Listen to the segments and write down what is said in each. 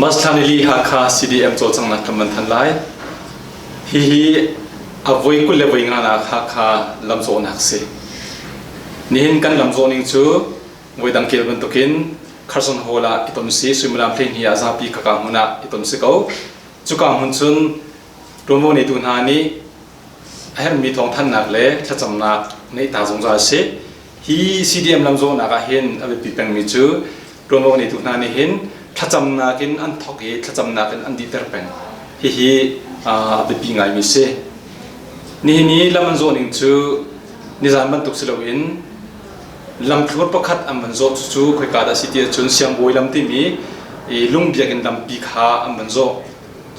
March thla nili Hakha CDM cawlcanghnak kan van than lai. Hihi a voi 20 le voi nganak Hakha lamzawhnak si. Nihin kan lamzawh ning cu voidang kel bantukin Carson Hall ah i ton si, suimilam 12 ah zapi khaka hmun ah i ton si ko. Cuka hmun cun ṭuanvo neitu hna nih a herhmi thawngthanhnak le thlacamnak neih ta zungzal si. Hi CDM lamzawhnak ah hin a biapi pengmi cu ṭuanvo neitu hna nih hin thlacamnak in an thawk i thlacamnak in an dihter peng. Hihi a biapi ngaimi si. Nihin i lam an zawh ning cu nizan bantuk si loin lamthlur pakhat an van zawh cucu khoika dah si ti ahcun Siangbawi lam timi i lung biakinn lampi kha an van zawh.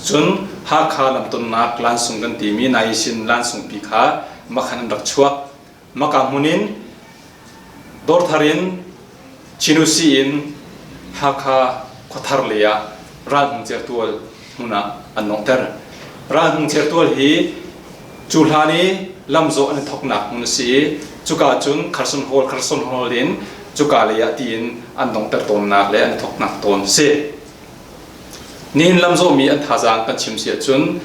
Cun Hakha lamtonnak lansung kan timi Naisin lansungpi kha makhan an rak chuak. Maka hmun in Dawrthar in Chinusi in Hakha khuathar lei ah Ralhmung Certual hmun ah an nonghter. Ralhmung Certual hi cu hlan i lamzawh an i thawknak hmun a si i cuka cun Carson Hall Carson Hall in cuka lei ah tiin an donghter tawnnak le an i thawknak tawn a si. Nihin lamzawhmi an thazaang kan chim si ahcun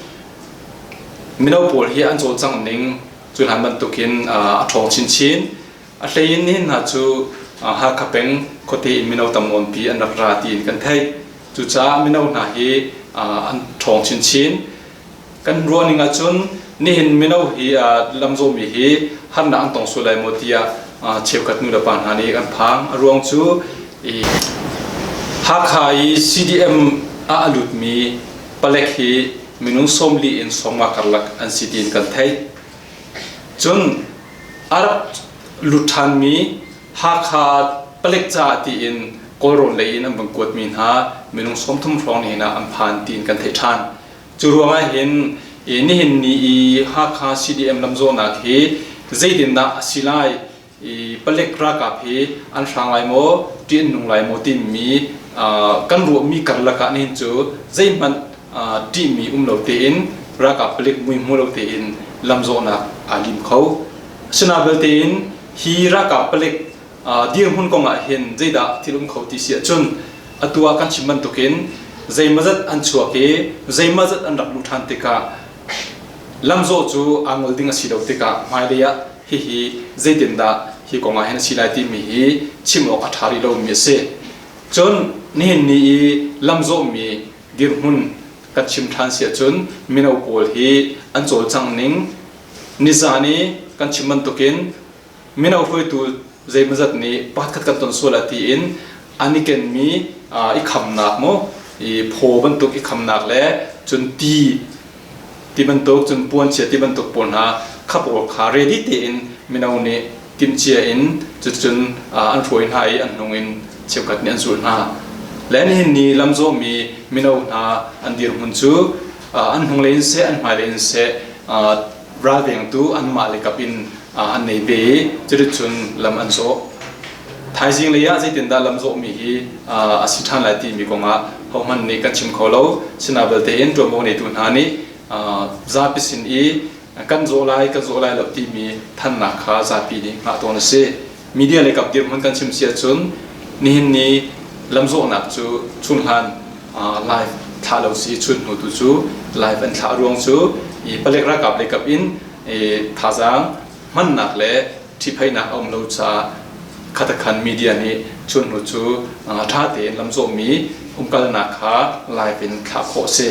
mino pawl hi an cawlcangh ning cu hlan bantukin a ṭhawng chinchin. A hlei in nihin hna cu Hakha peng khuate in mino tam nawnpi an rak ra tiin kan theih. Cucaah mino hna hi an ṭhawng chinchin. Kan ruah ning ahcun nihin mino hi lamzawhmi hi harnak an tong sual lai maw tiah cheukhat nu le pa hna nih kan phang. A ruang cu Hakha i CDM ah a lutmi palek hi minung 40 in 50 karlak an si tiin kan theih. Cun a rak lut ṭhanmi Hakha palek caah tiin Kawlrawn lei in an van kuatmi hna minung 30 hrawng nihin ah an phan tiin kan theih ṭhan. Cu ruangah hin nihin ni i Hakha CDM lamzawhnak hi zeitindah a si lai i palek ralkap hi an hrang lai maw ṭih an nung lai maw timi kan ruahmi karlak ah nihin cu zeihmanh ṭihmi um lo tein ralkap palik mui hmu lo tein lamzawhnak aa lim kho. Asinain belte in hi ralkap palik dirhmun kong ah hin zeidah thil um kho ti si ahcun atu ah kan chim bantukin zeimawzat an chuak i zeimawzat an rak luh ṭhan tikah lamzawh cu aa ngol ding a si lo tikah hmailei ah hihi zeitindah hi kong ah hin a si lai timi hi chim awk a ṭha rih lomi a si. Cun nihin ni i lamzawhmi dirhmun kan chim ṭhan si ahcun mino pawl hi an cawlcangh ning nizan i kan chim bantukin mino hruaitu zeimawzat nih pakhatkhat kan ton sual ah tiin an i kenmi i khamnak mu i phaw bantuk i khamnak le cun ti ti bantuk cun puanchia ti bantuk pawl hna kha pawl kha ready tein mino nih timhcia in cucun an hruai hna i an hnung in cheukhat nih an zulh hna. Le nihin ni lamzawhmi mino hna an dirhmun cu an hnunglei in seh an hmailei in seh ralvengtu anmah le kap in an nei ve i cuticun lam an zawh. Thaizing lei ah zeitindah lam zawhmi hi a si ṭhan lai timi kongah hohmanh nih kan chim kho lo. Sina belte in ṭuanvo ngeitu hna nih zapi sin i kan zawh lai kan zawh lai lo timi thannak kha zapi nih hngah tawn a si. Media lei kap dirhmun kan chim si ahcun nihin ni lamzawhnak cu chunhlan live thlah lo si chun hnu tu cu live an thlah ruang cu i palek ralkap lei kap in thazaang hmannak le ṭhiphaihnak a um lo caah khatakhan media nih chun hnu cu ṭha tein lamzawhmi umkalnak kha live in thlah khawh a si.